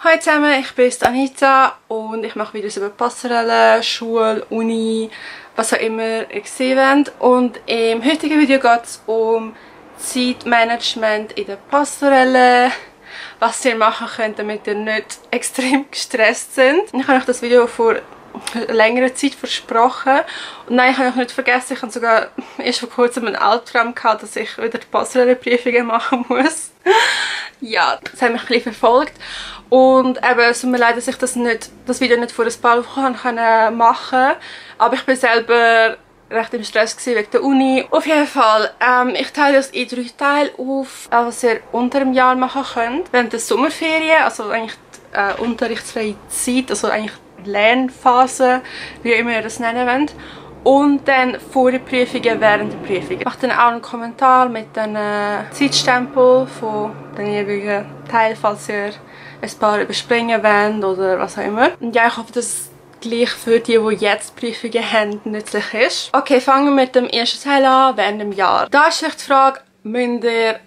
Hallo zusammen, ich bin Anita und ich mache Videos über Passerelle, Schule, Uni, was auch immer ihr sehen wollt. Und im heutigen Video geht es um Zeitmanagement in der Passerelle, was ihr machen könnt, damit ihr nicht extrem gestresst sind. Ich habe euch das Video vor längere Zeit versprochen. Und nein, ich habe noch nicht vergessen, ich habe sogar erst vor kurzem einen Albtraum gehabt, dass ich wieder die Passerelle-Prüfungen machen muss. Ja, das hat mich ein bisschen verfolgt. Und eben, es tut mir leid, dass ich das Video nicht vor ein paar Wochen machen konnte. Aber ich bin selber recht im Stress wegen der Uni. Auf jeden Fall, ich teile das in 3 Teile auf, was ihr unter dem Jahr machen könnt. Während der Sommerferien, also eigentlich die unterrichtsfreie Zeit, also eigentlich Lernphase, wie immer ihr das nennen wollt. Und dann vor den Prüfungen, während der Prüfungen. Ich mache dann auch einen Kommentar mit den Zeitstempel von den jeweiligen Teil, falls ihr ein paar überspringen wollt oder was auch immer. Und ja, ich hoffe, dass es gleich für die jetzt Prüfungen haben, nützlich ist. Okay, fangen wir mit dem ersten Teil an, während dem Jahr. Da ist die Frage, müsst ihr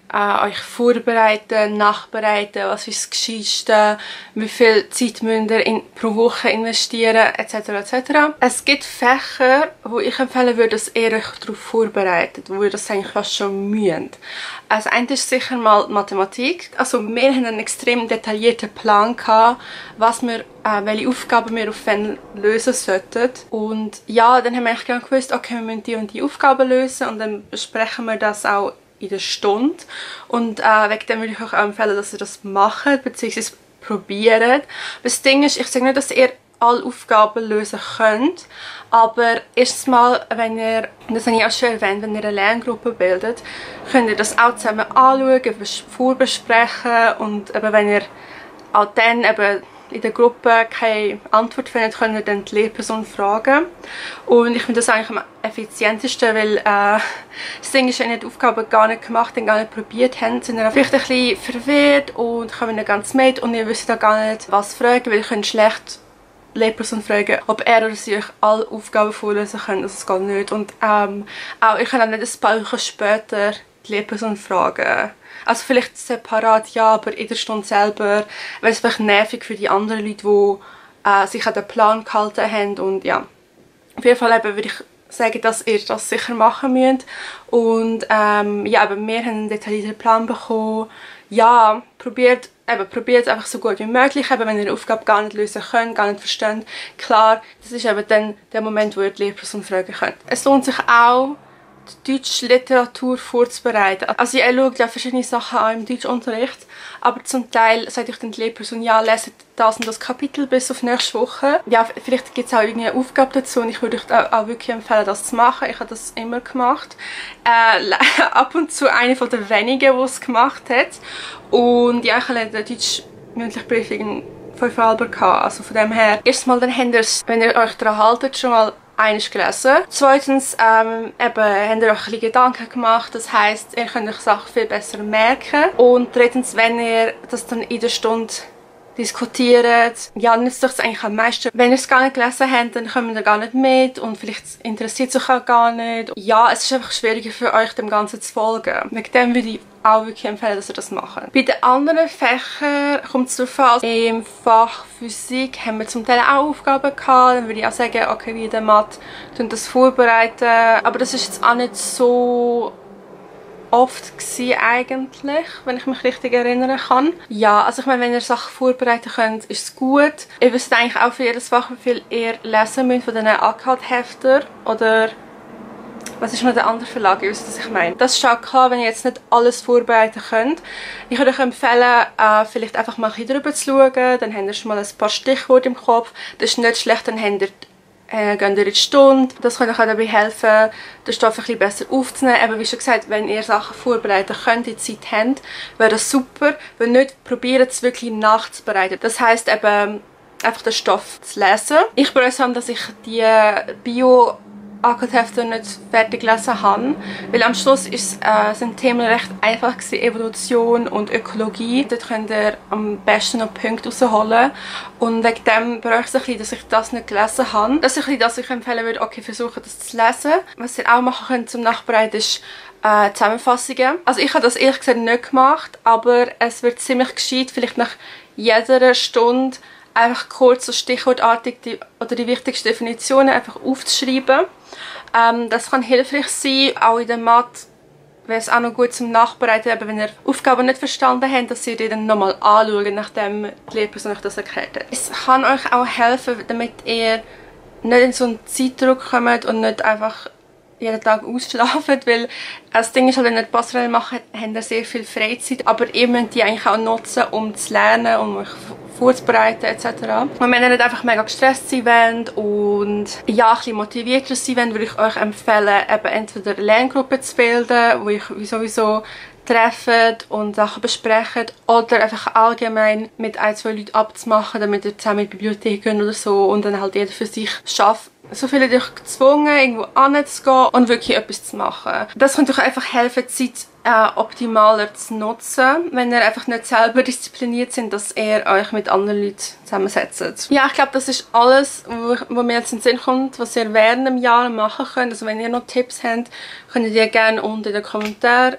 euch vorbereiten, nachbereiten, was ist das Gescheiteste, wie viel Zeit müsst ihr pro Woche investieren, etc. etc. Es gibt Fächer, wo ich empfehlen würde, dass ihr euch darauf vorbereitet, wo ihr das eigentlich fast schon müsst. Also eins ist sicher mal Mathematik. Also wir haben einen extrem detaillierten Plan gehabt, welche Aufgaben wir auf wann lösen sollten. Und ja, dann haben wir eigentlich genau gewusst, okay, wir müssen die und die Aufgaben lösen und dann besprechen wir das auch in der Stunde. Und wegen dem würde ich euch auch empfehlen, dass ihr das macht, bzw. probiert. Das Ding ist, ich sage nicht, dass ihr alle Aufgaben lösen könnt, aber erstens mal, wenn ihr, das habe ich auch schon erwähnt, wenn ihr eine Lerngruppe bildet, könnt ihr das auch zusammen anschauen, vorbesprechen und eben, wenn ihr auch dann eben in der Gruppe keine Antwort findet, könnt ihr dann die Lehrperson fragen. Und ich finde das eigentlich am effizientesten, weil das Ding ist, wenn ihr die Aufgaben gar nicht gemacht und gar nicht probiert habt, sind ihr vielleicht ein bisschen verwirrt und kommen nicht ganz mit und ihr wisst auch gar nicht, was fragen, weil ihr könnt schlecht die Lehrperson fragen, ob er oder sie euch alle Aufgaben vorlesen können. Das geht nicht. Und auch ihr könnt auch nicht ein paar Wochen später die Lehrperson fragen. Also vielleicht separat, ja, aber in der Stunde selber wäre es vielleicht nervig für die anderen Leute, die sich an den Plan gehalten haben. Und ja, auf jeden Fall würde ich sagen, dass ihr das sicher machen müsst. Und ja, aber wir haben einen detaillierten Plan bekommen. Ja, probiert es einfach so gut wie möglich, wenn ihr eine Aufgabe gar nicht lösen könnt, gar nicht versteht. Klar, das ist eben dann der Moment, wo ihr die Lehrperson fragen könnt. Es lohnt sich auch, die deutsche Literatur vorzubereiten. Also ihr schaut ja verschiedene Sachen an im Deutschunterricht, aber zum Teil sagt euch dann die Lehrperson, ja, leset das und das Kapitel bis auf nächste Woche. Ja, vielleicht gibt es auch irgendeine Aufgabe dazu und ich würde euch auch wirklich empfehlen, das zu machen. Ich habe das immer gemacht. Ab und zu eine von den wenigen, die es gemacht hat. Und ja, ich habe in der deutsch-mündlichen Prüfung 5 Alber gehabt. Also von dem her, erstmal dann habt ihr es, wenn ihr euch daran haltet, schon mal eines gelesen. Zweitens habt ihr euch ein bisschen Gedanken gemacht, das heisst, ihr könnt euch Sachen viel besser merken. Und drittens, wenn ihr das dann in der Stunde diskutiert, ja, nützt euch das eigentlich am meisten. Wenn ihr es gar nicht gelesen habt, dann kommt ihr gar nicht mit und vielleicht interessiert es euch auch gar nicht. Ja, es ist einfach schwieriger für euch, dem Ganzen zu folgen. Wegen dem würde ich auch wirklich empfehlen, dass ihr das macht. Bei den anderen Fächern kommt es darauf an. Im Fach Physik haben wir zum Teil auch Aufgaben gehabt. Dann würde ich auch sagen, okay, wie in der Mathe, das vorbereiten. Aber das ist jetzt auch nicht so oft gewesen eigentlich, wenn ich mich richtig erinnern kann. Ja, also ich meine, wenn ihr Sachen vorbereiten könnt, ist es gut. Ihr wisst eigentlich auch für jedes Fach, wie viel ihr lesen müsst von diesen ACAD-Heften oder was ist noch der andere Verlag? Ihr wisst, was ich meine. Das ist auch klar, wenn ihr jetzt nicht alles vorbereiten könnt. Ich würde euch empfehlen, vielleicht einfach mal ein bisschen drüber zu schauen. Dann habt ihr schon mal ein paar Stichworte im Kopf. Das ist nicht schlecht, dann habt ihr geht ihr in die Stunde. Das kann euch auch dabei helfen, den Stoff ein bisschen besser aufzunehmen. Aber wie schon gesagt, wenn ihr Sachen vorbereiten könnt, die Zeit habt, wäre das super. Wenn nicht, probiert es wirklich nachzubereiten. Das heisst eben, einfach den Stoff zu lesen. Ich bereue es, dass ich die Bio-ACAD-Hefte nicht fertig gelesen habe, weil am Schluss sind Themen recht einfach gewesen, Evolution und Ökologie. Dort könnt ihr am besten noch Punkte rausholen und wegen dem bereue ich es ein bisschen, dass ich das nicht gelesen habe. Das ist ein bisschen, dass ich empfehlen würde, okay, versuchen das zu lesen. Was ihr auch machen könnt zum Nachbereiten ist Zusammenfassungen. Also ich habe das ehrlich gesagt nicht gemacht, aber es wird ziemlich gescheit, vielleicht nach jeder Stunde einfach kurz so stichwortartig die wichtigsten Definitionen einfach aufzuschreiben. Das kann hilfreich sein, auch in der Mathe wäre es auch noch gut zum Nachbereiten, aber wenn ihr Aufgaben nicht verstanden habt, dass ihr die dann nochmal anschaut, nachdem die Lehrperson euch das erklärt hat. Es kann euch auch helfen, damit ihr nicht in so einen Zeitdruck kommt und nicht einfach jeden Tag ausschlafen, weil das Ding ist halt, wenn ihr Passerelle macht, habt ihr sehr viel Freizeit, aber ihr müsst die eigentlich auch nutzen, um zu lernen, um euch vorzubereiten etc. Und wenn ihr nicht einfach mega gestresst sein wollt und ja, ein bisschen motivierter sein wollt, würde ich euch empfehlen, eben entweder eine Lerngruppe zu bilden, wo ich sowieso treffen und Sachen besprechen, oder einfach allgemein mit ein, zwei Leuten abzumachen, damit ihr zusammen in die Bibliothek geht oder so und dann halt jeder für sich schafft. So viele euch gezwungen, irgendwo hinzugehen und wirklich etwas zu machen. Das könnte euch einfach helfen, die Zeit optimaler zu nutzen, wenn ihr einfach nicht selber diszipliniert seid, dass ihr euch mit anderen Leuten zusammensetzt. Ja, ich glaube, das ist alles, was mir jetzt in den Sinn kommt, was ihr während dem Jahr machen könnt. Also wenn ihr noch Tipps habt, könnt ihr die gerne unten in den Kommentaren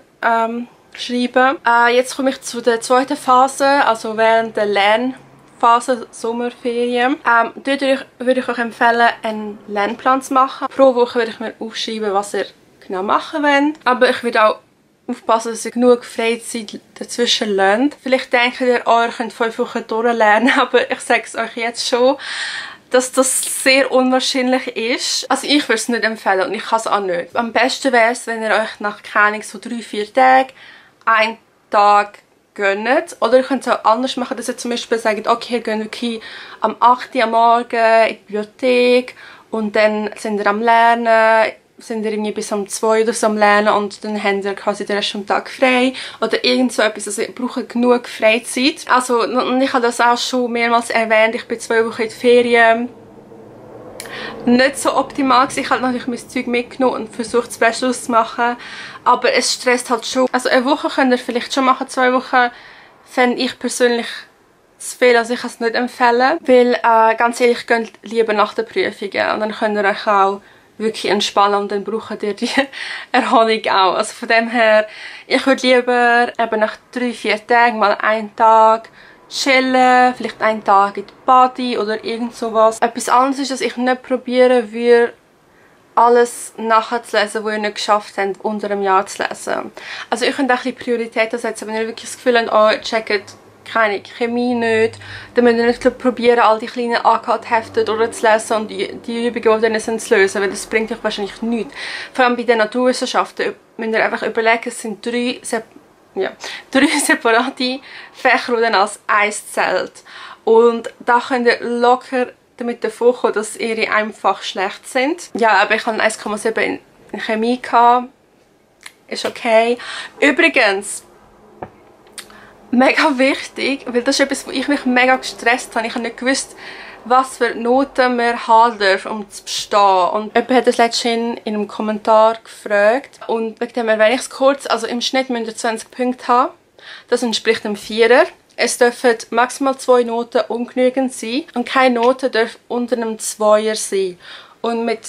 schreiben. Jetzt komme ich zu der zweiten Phase, also während der Lernphase, Sommerferien. Dort würde ich euch empfehlen, einen Lernplan zu machen. Pro Woche würde ich mir aufschreiben, was ihr genau machen wollt. Aber ich würde auch aufpassen, dass ihr genug Freizeit dazwischen lernt. Vielleicht denkt ihr, ihr könnt 5 Wochen durchlernen, aber ich sage es euch jetzt schon, dass das sehr unwahrscheinlich ist. Also ich würde es nicht empfehlen und ich kann es auch nicht. Am besten wäre es, wenn ihr euch nach, keine Ahnung, so 3-4 Tagen einen Tag gönnt. Oder ihr könnt es auch anders machen, dass ihr zum Beispiel sagt, okay, ihr geht wirklich am 8 Uhr am Morgen in die Bibliothek und dann sind ihr am Lernen, sind ihr irgendwie bis um 2 oder so am Lernen und dann habt ihr quasi den Rest vom Tag frei oder irgend so etwas. Also ihr braucht genug Freizeit. Also, und ich habe das auch schon mehrmals erwähnt, ich bin 2 Wochen in die Ferien. Nicht so optimal gewesen. Ich habe natürlich mein Zeug mitgenommen und versucht, das Beste auszumachen. Aber es stresst halt schon. Also eine Woche könnt ihr vielleicht schon machen, 2 Wochen fände ich persönlich zu viel. Also ich kann es nicht empfehlen. Weil, ganz ehrlich, geht lieber nach den Prüfungen. Und dann könnt ihr euch auch wirklich entspannen und dann braucht ihr die Erholung auch. Also von dem her, ich würde lieber eben nach 3-4 Tagen mal einen Tag chillen, vielleicht einen Tag in die Body oder irgend sowas. Etwas anderes ist, dass ich nicht probieren würde, alles nachzulesen, was ihr nicht geschafft habt, unter einem Jahr zu lesen. Also ihr könnt auch ein bisschen Prioritäten setzen, wenn ihr wirklich das Gefühl habt, oh, ihr checkt keine Chemie nicht, dann müsst ihr nicht probieren, all die kleinen ACAD-Hefte durchzulesen und die Übungen, die dann sind, zu lösen, weil das bringt euch wahrscheinlich nichts. Vor allem bei den Naturwissenschaften müsst ihr einfach überlegen, es sind 3 separate Fächer, die dann als eins zählt. Und da könnt ihr locker damit davon kommen, dass ihre einfach schlecht sind. Ja, aber ich hatte 1,7 in Chemie gehabt. Ist okay. Übrigens, mega wichtig, weil das ist etwas, wo ich mich mega gestresst habe. Ich habe nicht gewusst, was für Noten man haben darf, um zu bestehen. Und jemand hat das letztens in einem Kommentar gefragt. Und wegen dem erwähne ich es kurz. Also im Schnitt müsst ihr 20 Punkte haben. Das entspricht einem 4er. Es dürfen maximal 2 Noten ungenügend sein. Und keine Note darf unter einem 2er sein. Und mit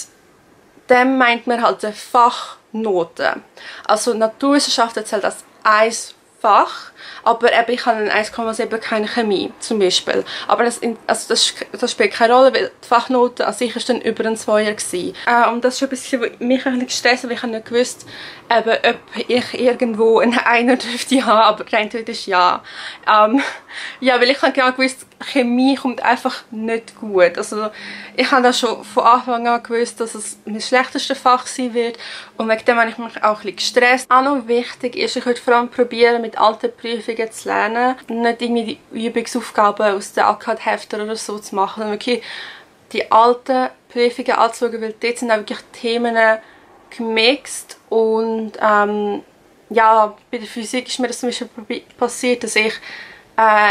dem meint man halt eine Fachnote. Also Naturwissenschaften zählt als 1 Fach, aber eben, ich habe eine 1,7 keine Chemie zum Beispiel. Aber das spielt keine Rolle, weil die Fachnote an sich ist dann über ein 2er gewesen. Und das ist ein bisschen, was mich ein bisschen gestresst, weil ich habe nicht gewusst, eben, ob ich irgendwo einen Einer dürfte haben, aber rein theoretisch ja. Ja, weil ich habe genau gewusst, Chemie kommt einfach nicht gut. Also ich habe das schon von Anfang an gewusst, dass es mein schlechtestes Fach sein wird und wegen dem habe ich mich auch ein bisschen gestresst. Auch noch wichtig ist, ich würde vor allem probieren, mit alten Prüfungen zu lernen. Nicht irgendwie die Übungsaufgaben aus den ACAD-Heften oder so zu machen, sondern wirklich die alten Prüfungen anzuschauen, weil dort sind auch wirklich Themen gemixt und ja, bei der Physik ist mir das zum Beispiel passiert, dass ich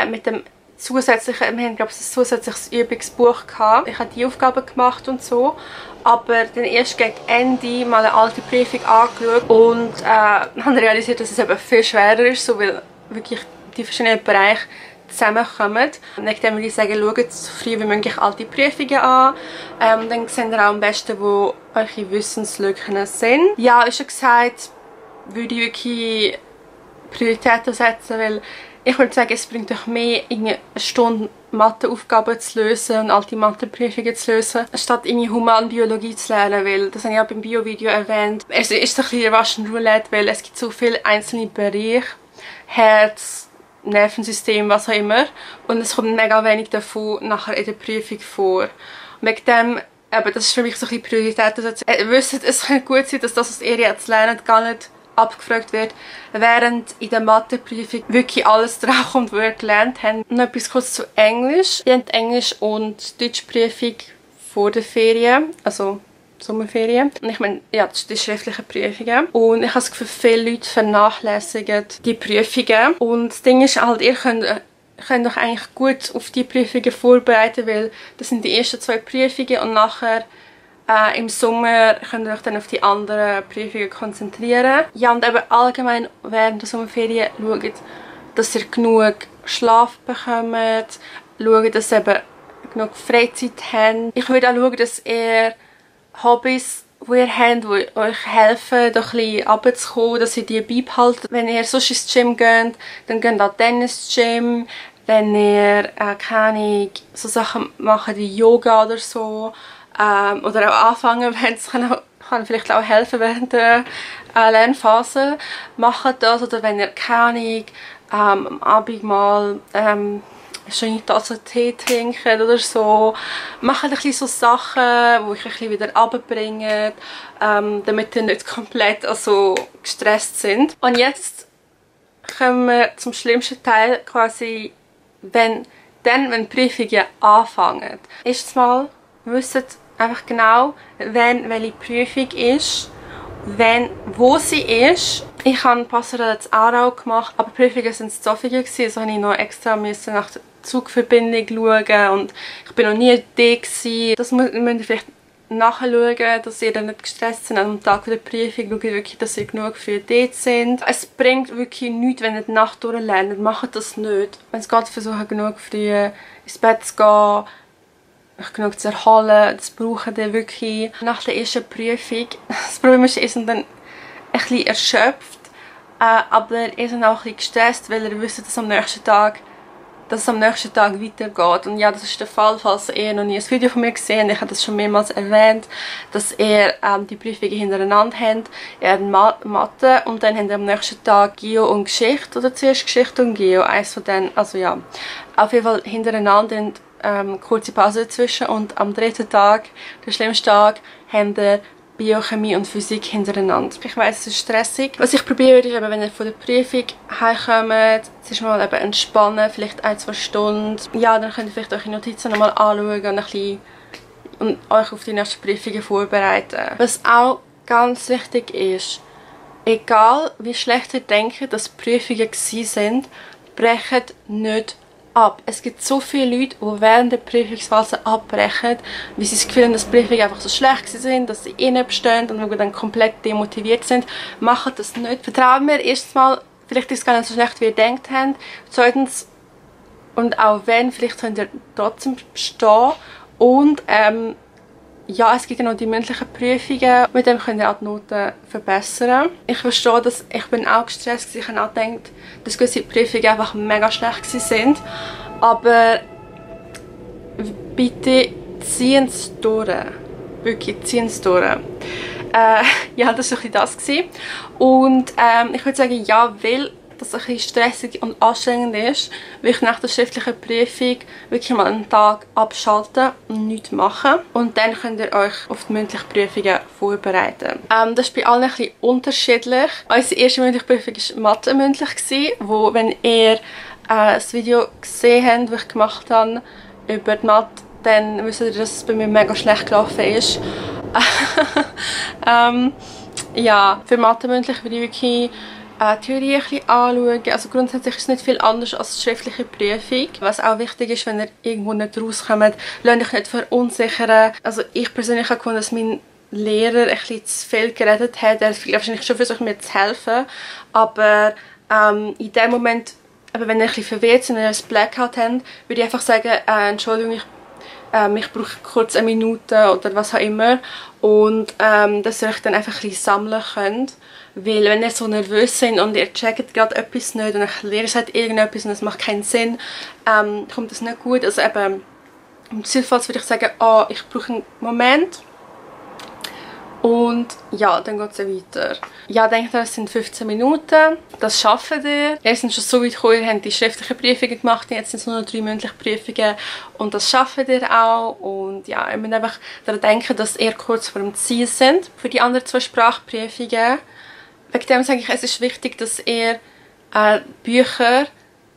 mit dem zusätzlichen, wir haben glaube ich ein zusätzliches Übungsbuch gehabt. Ich habe die Aufgaben gemacht und so, aber dann erst gegen Ende mal eine alte Prüfung angeschaut und habe realisiert, dass es eben viel schwerer ist, so, weil wirklich die verschiedenen Bereiche zusammenkommen. Und dann würde ich sagen, schaut so früh wie möglich alte Prüfungen an. Dann seht ihr auch am besten, wo eure Wissenslücken sind. Ja, wie schon gesagt, würde ich wirklich Prioritäten setzen, weil Ich würde sagen, es bringt euch mehr, eine Stunde Matheaufgaben zu lösen und alte Matheprüfungen zu lösen, statt irgendwie Humanbiologie zu lernen, weil, das habe ich auch beim Bio-Video erwähnt, es ist ein bisschen Russian Roulette, weil es gibt so viele einzelne Bereiche, Herz, Nervensystem, was auch immer, und es kommt mega wenig davon nachher in der Prüfung vor. Wegen dem, aber das ist für mich so ein bisschen Priorität. Also, wisst, es kann gut sein, dass das, was ihr jetzt lernt, gar nicht abgefragt wird, während in der Matheprüfung wirklich alles draufkommt, was ihr gelernt habt. Noch etwas kurz zu Englisch. Ihr habt Englisch und Deutschprüfung vor der Ferien, also Sommerferien. Und ich meine, ja, das sind die schriftlichen Prüfungen. Und ich habe das Gefühl, viele Leute vernachlässigen die Prüfungen. Und das Ding ist halt, ihr könnt euch eigentlich gut auf die Prüfungen vorbereiten, weil das sind die ersten 2 Prüfungen und nachher im Sommer könnt ihr euch dann auf die anderen Prüfungen konzentrieren. Ja, und eben allgemein während der Sommerferien schaut, dass ihr genug Schlaf bekommt, schaut, dass ihr eben genug Freizeit habt. Ich würde auch schauen, dass ihr Hobbys, die ihr habt, die euch helfen, da ein bisschen runterzukommen, dass ihr die beibehaltet. Wenn ihr sonst ins Gym geht, dann geht auch Tennis-Gym. Wenn ihr, keine Ahnung, so Sachen macht wie Yoga oder so, oder auch anfangen, wenn es kann vielleicht auch helfen während der Lernphase, macht das. Oder wenn ihr, keine Ahnung, am Abend mal schon eine Tasse Tee trinkt oder so, macht ein bisschen so Sachen, die euch ein bisschen wieder runterbringen, damit ihr nicht komplett also gestresst sind. Und jetzt kommen wir zum schlimmsten Teil, quasi, wenn die Prüfungen anfangen. Erstens mal, wisst einfach genau, wenn welche Prüfung ist, wo sie ist. Ich habe Passerelle in Aarau gemacht, aber die Prüfungen waren zu Zofingen, also musste ich noch extra nach der Zugverbindung schauen und ich bin noch nie da. Das müsst ihr vielleicht nachschauen, dass ihr dann nicht gestresst seid am Tag der Prüfung. Schaut wirklich, dass ihr genug für dort sind. Es bringt wirklich nichts, wenn ihr die Nacht durchlernt. Macht das nicht. Wenn es geht, versuchen genug früh ins Bett zu gehen, euch genug zu erholen. Das braucht ihr wirklich. Nach der ersten Prüfung, das Problem ist, ihr seid dann ein bisschen erschöpft, aber ihr seid auch ein bisschen gestresst, weil ihr wisst, dass es am nächsten Tag weitergeht. Und ja, das ist der Fall, falls ihr noch nie ein Video von mir gesehen habt. Ich habe das schon mehrmals erwähnt, dass ihr die Prüfungen hintereinander habt. Ihr habt Mathe und dann habt ihr am nächsten Tag Geo und Geschichte, oder zuerst Geschichte und Geo. Eins von denen, also ja, auf jeden Fall hintereinander und kurze Pause dazwischen. Und am dritten Tag, der schlimmste Tag, habt ihr Biochemie und Physik hintereinander. Ich weiss, es ist stressig. Was ich probiere, ist, wenn ihr von der Prüfung heimkommt, zuerst mal entspannen, vielleicht 1-2 Stunden. Ja, dann könnt ihr vielleicht eure Notizen nochmal anschauen und euch auf die nächsten Prüfungen vorbereiten. Was auch ganz wichtig ist, egal wie schlecht ihr denkt, dass Prüfungen waren, brecht nicht ab. Es gibt so viele Leute, die während der Prüfungsphase abbrechen, weil sie das Gefühl haben, dass die Prüfungen einfach so schlecht sind, dass sie nicht bestehen und dann komplett demotiviert sind. Macht das nicht. Vertrauen mir erstens mal, vielleicht ist es gar nicht so schlecht, wie ihr denkt habt. Zweitens, und auch wenn, vielleicht könnt ihr trotzdem bestehen. Und ja, es gibt ja noch die mündlichen Prüfungen, mit dem könnt ihr auch die Noten verbessern. Ich verstehe das, ich bin auch gestresst, ich habe auch gedacht, dass gewisse Prüfungen einfach mega schlecht sind. Aber bitte ziehen es durch. Wirklich, ziehen es durch. Ja, das war das. Und ich würde sagen, ja, weil das ein bisschen stressig und anstrengend ist, will ich nach der schriftlichen Prüfung wirklich mal einen Tag abschalten und nichts machen. Und dann könnt ihr euch auf die mündlichen Prüfungen vorbereiten. Das ist bei allen ein bisschen unterschiedlich. Unsere erste mündliche Prüfung war Mathe mündlich, wo, wenn ihr das Video gesehen habt, das ich gemacht habe über die Mathe, dann wisst ihr, dass es bei mir mega schlecht gelaufen ist. Ja, für Mathe mündlich würde ich wirklich Theorie ein bisschen anschauen. Also grundsätzlich ist es nicht viel anders als die schriftliche Prüfung. Was auch wichtig ist, wenn ihr irgendwo nicht rauskommt, lasst euch nicht verunsichern. Also ich persönlich habe gefunden, dass mein Lehrer ein bisschen zu viel geredet hat. Er hat wahrscheinlich schon versucht, mir zu helfen. Aber in dem Moment, wenn ihr ein bisschen verwirrt seid und ihr ein Blackout habt, würde ich einfach sagen, Entschuldigung, Ich brauche kurz eine Minute oder was auch immer. Und dass ihr euch dann einfach ein bisschen sammeln könnt. Weil wenn ihr so nervös seid und ihr checkt gerade etwas nicht und ich lehre halt irgendetwas und es macht keinen Sinn, kommt das nicht gut. Also eben, im Zielfall würde ich sagen, oh, ich brauche einen Moment. Und ja, dann geht es weiter. Ja, denkt ihr, es sind 15 Minuten. Das schafft ihr. Ihr seid schon so weit gekommen, ihr habt die schriftlichen Prüfungen gemacht, jetzt sind es nur noch 3 mündliche Prüfungen. Und das schafft ihr auch. Und ja, ihr müsst einfach daran denken, dass ihr kurz vor dem Ziel sind für die anderen 2 Sprachprüfungen. Wegen dem sage ich, es ist wichtig, dass ihr Bücher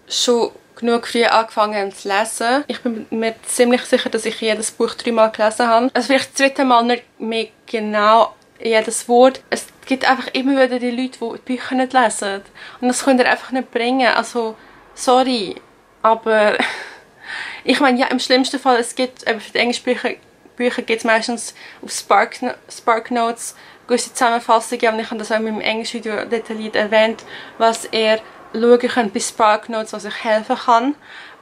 schon genug früh angefangen haben zu lesen. Ich bin mir ziemlich sicher, dass ich jedes Buch 3 Mal gelesen habe. Also vielleicht das 2. Mal nicht mehr genau jedes Wort. Es gibt einfach immer wieder die Leute, die Bücher nicht lesen. Und das könnt ihr einfach nicht bringen. Also, sorry. Aber ich meine, ja, im schlimmsten Fall, es gibt, für die Englischbücher gibt es meistens auf Sparknotes gewisse Zusammenfassungen. Und ich habe das auch in meinem Englisch-Video detailliert erwähnt, was ihr schauen könnt bei Sparknotes, was euch helfen kann.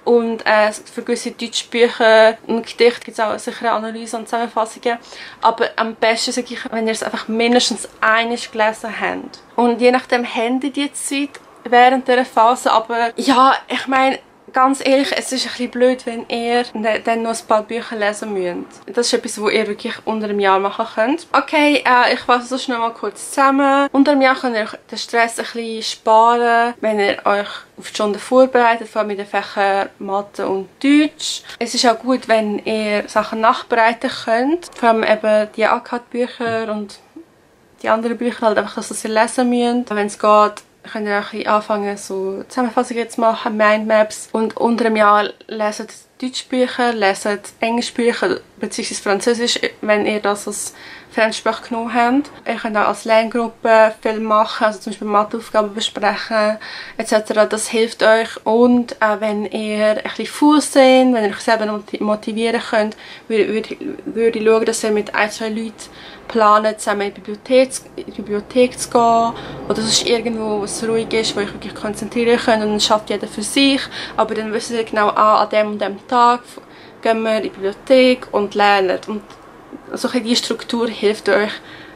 Und für gewisse Deutschbücher und Gedichte gibt es auch sicher Analysen und Zusammenfassungen. Aber am besten sage ich, wenn ihr es einfach mindestens einmal gelesen habt. Und je nachdem habt ihr die Zeit während dieser Phase. Aber ja, ich meine, ganz ehrlich, es ist ein bisschen blöd, wenn ihr dann noch ein paar Bücher lesen müsst. Das ist etwas, was ihr wirklich unter einem Jahr machen könnt. Okay, ich fasse das schnell mal kurz zusammen. Unter einem Jahr könnt ihr den Stress ein bisschen sparen, wenn ihr euch auf die Stunden vorbereitet, vor allem mit den Fächern Mathe und Deutsch. Es ist auch gut, wenn ihr Sachen nachbereiten könnt, vor allem eben die ACAD-Bücher und die anderen Bücher, halt einfach, dass ihr lesen müsst. Wenn es geht, könnt ihr auch ein bisschen anfangen, so Zusammenfassungen zu machen, Mindmaps. Und unter einem Jahr leset Deutschbücher, leset Englischbücher bzw. Französisch, wenn ihr das als Fremdsprache genommen habt. Ihr könnt auch als Lerngruppe viel machen, also zum Beispiel Matheaufgaben besprechen etc. Das hilft euch. Und wenn ihr ein bisschen faul seid, wenn ihr euch selber motivieren könnt, würde ich schauen, dass ihr mit 1-2 Leuten planen, zusammen in die Bibliothek zu gehen. Oder sonst irgendwo, wo es ruhig ist, wo ich wirklich konzentrieren könnt. Und dann schafft jeder für sich. Aber dann wisst ihr genau, an dem und dem Tag gehen wir in die Bibliothek und lernen. Und so diese Struktur hilft euch,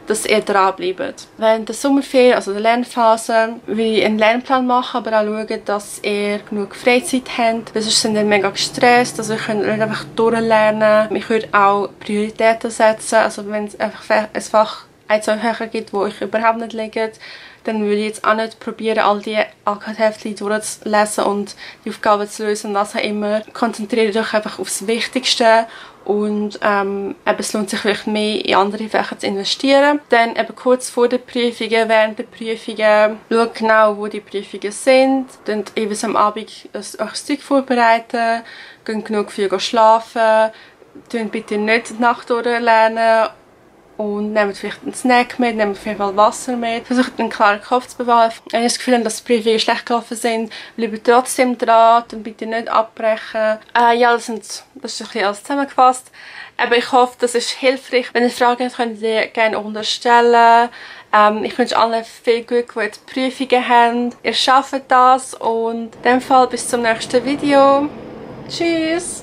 dass ihr dranbleibt. Während der Sommerferien, also der Lernphase, will ich einen Lernplan machen, aber auch schauen, dass ihr genug Freizeit habt. Sonst sind ihr mega gestresst, also ihr könnt nicht einfach durchlernen. Ich würde auch Prioritäten setzen, also wenn es einfach ein Fach, 1-2 Fächer gibt, wo euch überhaupt nicht liegen, dann würde ich jetzt auch nicht probieren, all die ACAD-Heftchen durchzulesen und die Aufgaben zu lösen, was auch immer. Konzentriert euch einfach aufs Wichtigste und es lohnt sich vielleicht mehr in andere Fächer zu investieren. Dann eben kurz vor den Prüfungen, während der Prüfungen, schaut genau, wo die Prüfungen sind. Dann jeweils am Abend euch das Zeug vorbereiten, geht genug für schlafen, tun bitte nicht die Nacht durchlernen. Und nehmt vielleicht einen Snack mit, nehmt auf jeden Fall Wasser mit. Versucht einen klaren Kopf zu bewahren. Wenn ihr das Gefühl habt, dass die Prüfungen schlecht gelaufen sind, bleibt trotzdem dran und bitte nicht abbrechen. Ja, das ist ein bisschen alles zusammengefasst. Aber ich hoffe, das ist hilfreich. Wenn ihr Fragen habt, könnt ihr die gerne unterstellen. Ich wünsche allen viel Glück, die jetzt Prüfungen haben. Ihr schafft das und in dem Fall bis zum nächsten Video. Tschüss!